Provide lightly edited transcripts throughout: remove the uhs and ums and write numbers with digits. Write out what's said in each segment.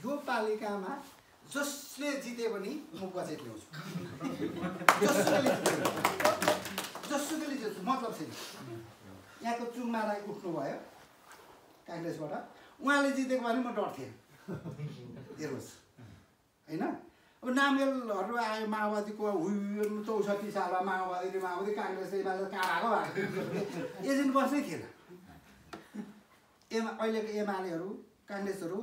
यो पालिकामा जसले जिते पनि म बजेट ल्याउँछु जसुकैले जित्छु मतलब छैन यहाँको चुङमा राई उठ्नुभयो काङ्ग्रेसबाट उहाँले जितेको भने म डर्थेँ हेर्नुहोस् होइन अब नामेलहरू आयो माओवादीको 64 सालमा माओवादी काङ्ग्रेस एमाले कहाँ भएको एजेन्ट बस्नै थिएन अहिलेको एमालेहरू काङ्ग्रेसहरू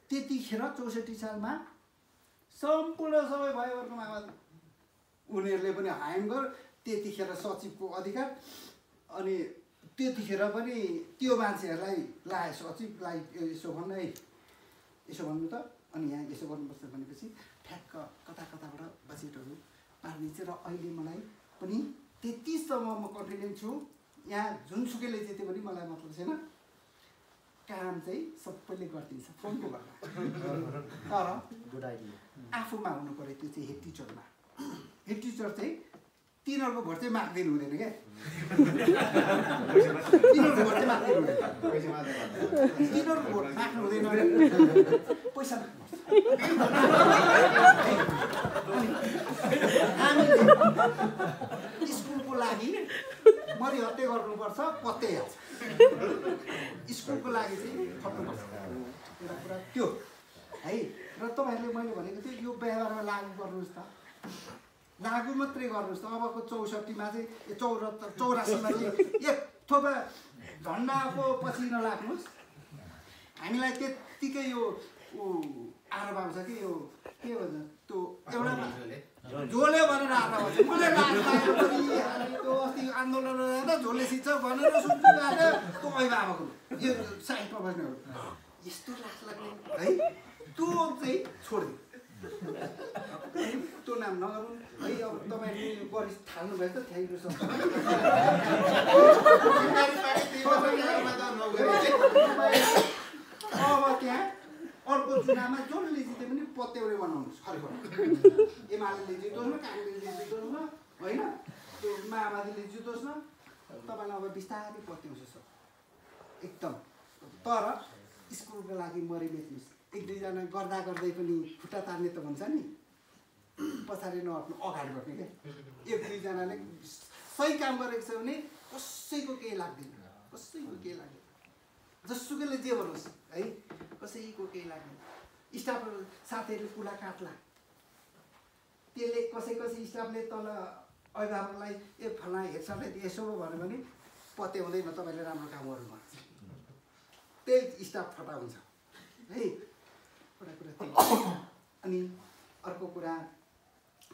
त्यतिखेर 64 सालमा सम्पूर्ण सबै भयो अर्को माओवादी उनीहरूले पनि हायम गर त्यतिखेर सचिवको अधिकार अनि त्यतिखेर पनि त्यो मान्छेहरूलाई लाए सचिवलाई यसो भन्नु है यसो भन्नु त अनि यहाँ यसो गर्नुपर्छ भनेपछि ठ्याक्क कता कताबाट बजेटहरू पार्ने चाहिँ र अहिले मलाई पनि त्यतिसम्म म कन्फिडेन्ट छु यहाँ जुनसुकैले जित्यो पनि मलाई मतलब छैन काम चाहिँ सबैले गरिदिन्छ फोनको गर्दा तर आफूमा हुनु पऱ्यो त्यो चाहिँ हेड टिचरमा हेड टिचर चाहिँ तिनीहरूको भोट चाहिँ माग्दिनु हुँदैन क्या तिनीहरूको भोट चाहिँ माग्दिनु हुँदैन तिनीहरूको भोट माग्नु हुँदैन पैसा हामीले स्कुलको लागि मरिहत्ते गर्नुपर्छ पत्तै हाल्छ स्कुलको लागि चाहिँ खट्नुपर्छ एउटा कुरा त्यो है र तपाईँहरूले मैले भनेको थिएँ यो व्यवहारमा लागू गर्नुहोस् त लागू मात्रै गर्नुहोस् त अबको 64मा चाहिँ 84मा चाहिँ एक थोपा झन्डाको पछि नलाग्नुहोस् हामीलाई त्यत्तिकै यो आरोप आउँछ कि यो के भन्छ त्यो एउटा झोले भनेर आरोप आउँछ मलाई लाग्यो अस्ति आन्दोलन गर्दा झोले सिच्छ भनेर सुन्छु त्यो अभिभावकहरू यो साइड प्रोफेसनहरू यस्तो लाज लाग्ने है त्यो चाहिँ छोडिदियो त्यो नाम नगर्नु है अब तपाईँले गरि थाल्नुभयो त थ्याङ्क यू सो अब त्यहाँ अर्को चुनावमा जसले जिते पनि पत्याउरे बनाउनुहोस् खरेखर एमाले जितोस् न काङ्ग्रेसले जितोस् न होइन त्यो माओवादीले जितोस् न तपाईँलाई अब बिस्तारै पत्याउँछ सब एकदम तर स्कुलको लागि मरिमेच्नुहोस् एक दुईजना गर्दा गर्दै पनि खुट्टा तान्ने त भन्छ नि पछाडि नहट्नु अगाडि बढ्ने क्या एक दुईजनाले सही काम गरेको छ भने कसैको केही लाग्दैन कसैको केही लाग्दैन जसुकैले जे भनोस् है कसैको केही लाग्दैन स्टाफ साथीहरूले कुरा काट्ला त्यसले कसै स्टाफले तल अभिभावकलाई ए फला हेर्छलाई यसो भन्यो भने पत्याउँदैन तपाईँले राम्रो काम गर्नुपर्छ त्यही स्टाफ फटा हुन्छ है एउटा कुरा त्यही अनि अर्को कुरा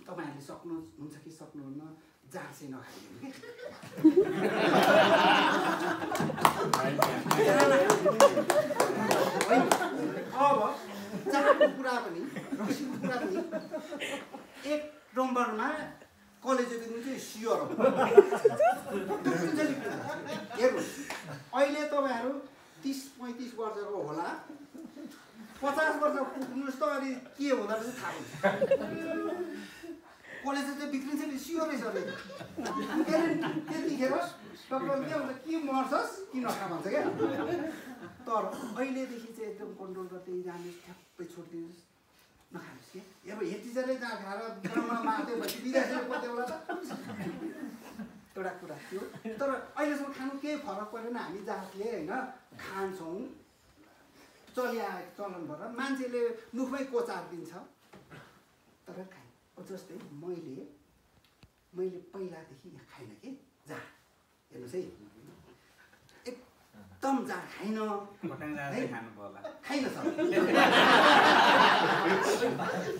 तपाईँहरूले सक्नुहुन्छ कि सक्नुहुन्न जाँड चाहिँ नखाइदिनु कि अब जाँडको कुरा पनि रक्सीको कुरा पनि 1 नम्बरमा कलेज दिनु चाहिँ स्योर हो हेर्नुहोस् अहिले तपाईँहरू 30-35 वर्षको होला 50 वर्ष पुग्नुहोस् त अनि के हुँदो रहेछ थाहा हुन्छ कलेज चाहिँ बिग्रिन्छ नि स्योरै छ त्यतिखेर डक्टर के हुन्छ कि मर्छस् कि नखा भन्छ क्या तर अहिलेदेखि चाहिँ एकदम कन्ट्रोल गर्दै जानुहोस् ठ्याप्पै छोडिदिनुहोस् नखानुहोस् क्या अब हेटिजरै जहाँ खाएर गाउँमा माथि भएपछि विदेशमा पत्याउला त एउटा कुरा थियो तर अहिलेसम्म खानु केही फरक परेन हामी जातले होइन खान्छौँ चलिआएको चलन भएर मान्छेले मुखमै कोचार दिन्छ तर खाइ जस्तै मैले पहिलादेखि यहाँ खाइन कि जा हेर्नुहोस् है एकदम जा खाइन खाइन सर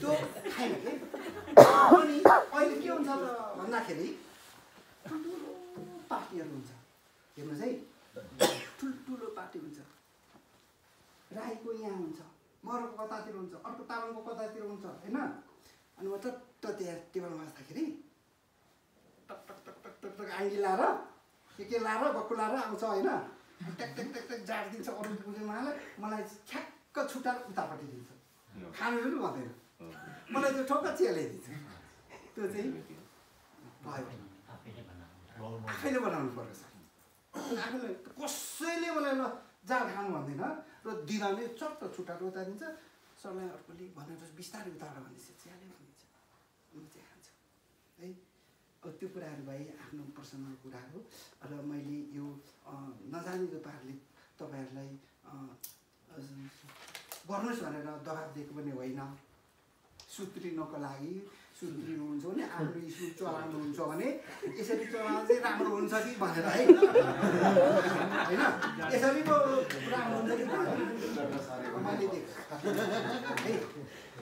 त्यो खाइन कि अनि अहिले के हुन्छ त भन्दाखेरि ठुल्ठुलो पार्टीहरू हुन्छ हेर्नुहोस् है ठुल्ठुलो पार्टी हुन्छ राईको यहाँ हुन्छ मरको कतातिर हुन्छ अर्को तामाङको कतातिर हुन्छ होइन अनि म टट्ट त्यहाँ टेबलमा बस्दाखेरि टक टक टक टक टक टक आङ्गी लाएर के लाएर बक्खु लाएर आउँछ होइन ट्याक ट्याक ट्याक ट्याक जाड दिन्छ अरू बुझेमालाई मलाई ठ्याक्क छुट्टाएर उतापट्टि दिन्छ खानु पनि भन्दैन मलाई त्यो ठक्क चियाइदिन्छ त्यो चाहिँ भयो आफैले बनाउनु पर्छ आफैले कसैले मलाई ल जाड खानु भन्दैन र दिदाले चट्ट छुट्टाएर उता दिन्छ सरलाई अर्कोले भनेर बिस्तारै उतार भनेपछि चियाले भनिन्छ म चाहिँ खान्छु है। त्यो कुराहरू भए आफ्नो पर्सनल कुरा हो र मैले यो नजानेको पाराले तपाईँहरूलाई गर्नुहोस् भनेर दबाब दिएको पनि होइन। सुत्रिनको लागि सुत्रिनुहुन्छ भने आफ्नो स्कुल चलाउनुहुन्छ भने यसरी चलाउनु चाहिँ राम्रो हुन्छ कि भनेर है होइन यसरी पो राम्रो हुन्छ कि मैले देखेँ है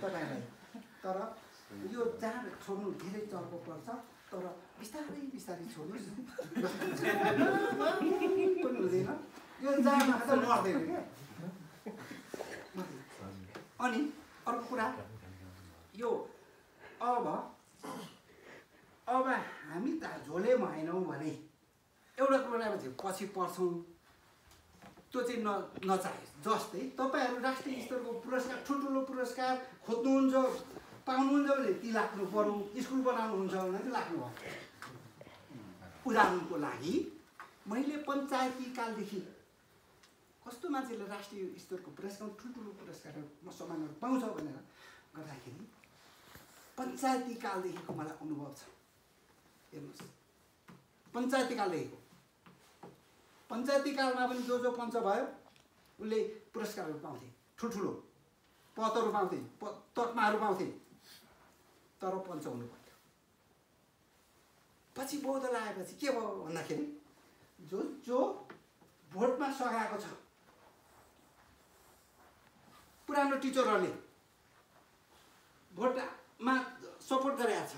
तपाईँलाई। तर यो जहाँ छोड्नु धेरै चर्को पर्छ तर बिस्तारै बिस्तारै छोड्नुहोस् पनि हुँदैन। यो जामा त मर्दैन क्या। अनि अर्को कुरा यो अब हामी त झोले भएनौँ भने एउटा कुरामा चाहिँ पछि पर्छौँ त्यो चाहिँ नचाहे। जस्तै तपाईँहरू राष्ट्रिय स्तरको पुरस्कार ठुल्ठुलो पुरस्कार खोज्नुहुन्छ पाउनुहुन्छ भने ती लाग्नु पर्यो। स्कुल बनाउनुहुन्छ भने चाहिँ लाग्नु भयो। उदाहरणको लागि मैले पञ्चायती कालदेखि कस्तो मान्छेले राष्ट्रिय स्तरको पुरस्कार ठुल्ठुलो पुरस्कारहरू सम्मानहरू पाउँछ भनेर गर्दाखेरि पञ्चायती कालदेखिको मलाई अनुभव छ। हेर्नुहोस् पञ्चायती कालदेखिको पञ्चायती कालमा पनि जो पञ्च भयो उसले पुरस्कारहरू पाउँथे ठुल्ठुलो पदहरू पाउँथे तकमाहरू पाउँथे तर पञ्च हुनु पर्थ्यो। पछि बौद्धल आएपछि के भयो भन्दाखेरि जो भोटमा सघाएको छ पुरानो टिचरहरूले भोटमा सपोर्ट गरेको छ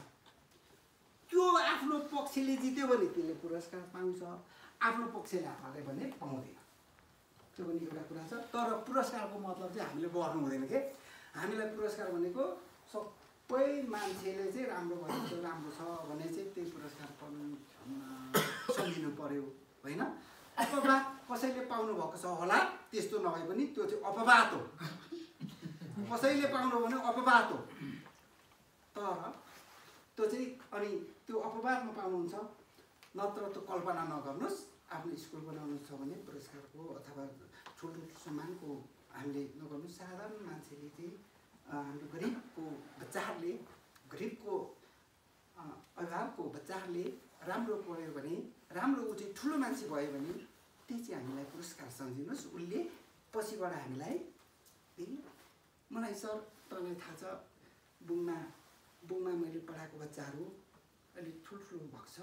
त्यो आफ्नो पक्षले जित्यो भने त्यसले पुरस्कार पाउँछ। आफ्नो पक्षले हारे भने पाउँदैन। त्यो पनि एउटा कुरा छ। तर पुरस्कारको मतलब चाहिँ हामीले गर्नु हुँदैन के। हामीलाई पुरस्कार भनेको सबै मान्छेले चाहिँ राम्रो गरेको राम्रो छ भने चाहिँ त्यही पुरस्कार सम्झिनु पर्यो होइन। अपवाद कसैले पाउनु भएको छ होला त्यस्तो नभए पनि त्यो चाहिँ अपवाद हो। कसैले पाउनु भने अपवाद हो। तर त्यो चाहिँ अनि त्यो अपवादमा पाउनुहुन्छ नत्र त्यो कल्पना नगर्नुहोस्। आफ्नो स्कुल बनाउनु छ भने पुरस्कारको अथवा ठुलो सम्मानको हामीले नगर्नु। साधारण मान्छेले चाहिँ हाम्रो गरिबको बच्चाहरूले गरिबको अभावको बच्चाहरूले राम्रो पढ्यो भने राम्रो ऊ चाहिँ ठुलो मान्छे भयो भने त्यही चाहिँ हामीलाई पुरस्कार सम्झिनुहोस्। उसले पछिबाट हामीलाई मलाई सर तपाईँलाई थाहा छ बुङमा मैले पढाएको बच्चाहरू अहिले ठुल्ठुलो भएको छ।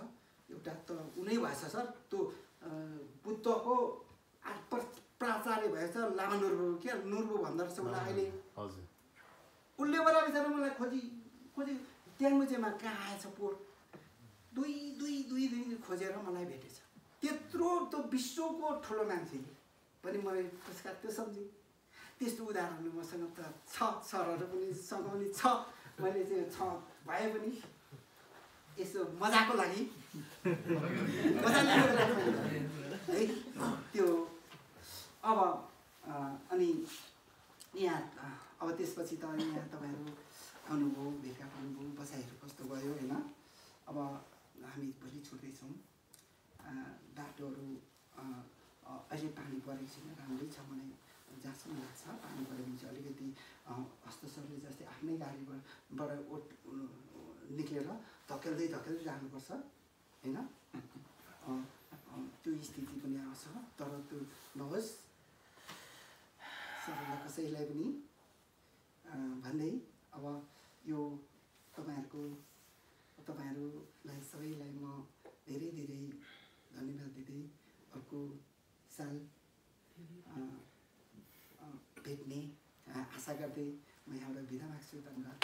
एउटा त उनै भएछ सर त्यो बुद्धको प्राचार्य भएछ लामा नुर्बु क्या नुर्बु भन्दो रहेछ उसलाई अहिले। उसले बडा बिचरा मलाई खोजी ट्याङ्गुजेमा कहाँ आएछ पोहोर दुई खोजेर मलाई भेटेछ। त्यत्रो त्यो विश्वको ठुलो मान्छेले पनि मलाई पुरस्कार त्यो सम्झेँ। त्यस्तो उदाहरणहरू मसँग त छ सरहरू पनि सँगाउने छ। मैले चाहिँ छ भए पनि यसो मजाको लागि है त्यो अब अनि यहाँ अब त्यसपछि त यहाँ तपाईँहरू आउनुभयो भेटघाट गर्नुभयो बसाइहरू कस्तो भयो होइन। अब हामी भोलि छुट्दैछौँ। बाटोहरू अहिले पानी परेको छैन राम्रै छ मलाई जहाँसम्म लाग्छ। पानी पऱ्यो भने चाहिँ अलिकति हस्तसरले जस्तै आफ्नै गाडीबाट निक्लेर धकेल्दै जानुपर्छ होइन। त्यो स्थिति पनि आउँछ। तर त्यो नहोस् सबैलाई कसैलाई पनि भन्दै अब यो तपाईँहरूलाई सबैलाई म धेरै धन्यवाद दिँदै अर्को साल भेट्ने आशा गर्दै म यहाँबाट बिदा माग्छु। धन्यवाद।